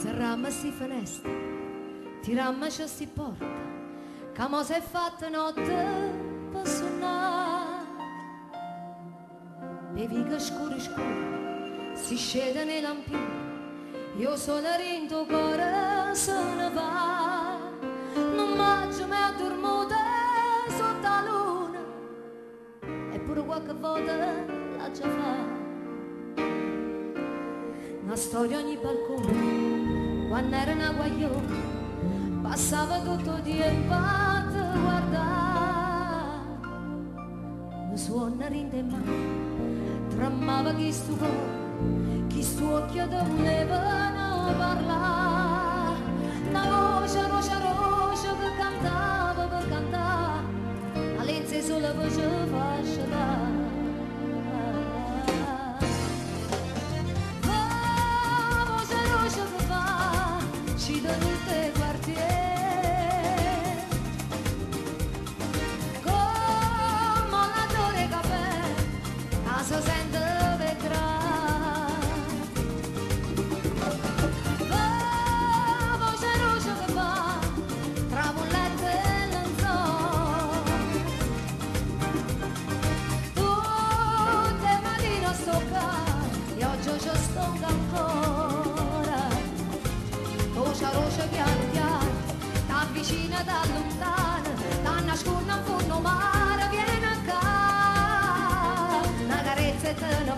Serrammo 'sti feneste, tirammoce 'sti porte, ca mo s'è fatta notte pe' sunnà. P' 'e viche scure scure si scetano 'e lampiune e 'o sole dint' 'o core se ne va. Nun m'aggio mai addurmuta sott' 'a luna, eppure quacche vota l'aggia fa'. Na storia ogni balcone, quann' era na guaglione, passava tutto 'o tiempo a te guardà. Nu suonno dint' 'e mane, tremmava chistu core, chist'uocchie te vulevano parlà. Na voce roce roce che cantava pe' cantà, na lenza 'e sole pe' ce fa scetà. Va, voce roce che va, scita tutt' 'e quartiere. Comme l'addore 'e cafè, ca se sente pe' Va, voce roce che va, tra bullette e lenzola. Tutte 'e matine sto ccà e oggi ce stongo ancora. Voce roce piano piano, t'avvicina da lontano, t'annasconne 'nfunno 'o mare, viene ccà. Na carezza e te ne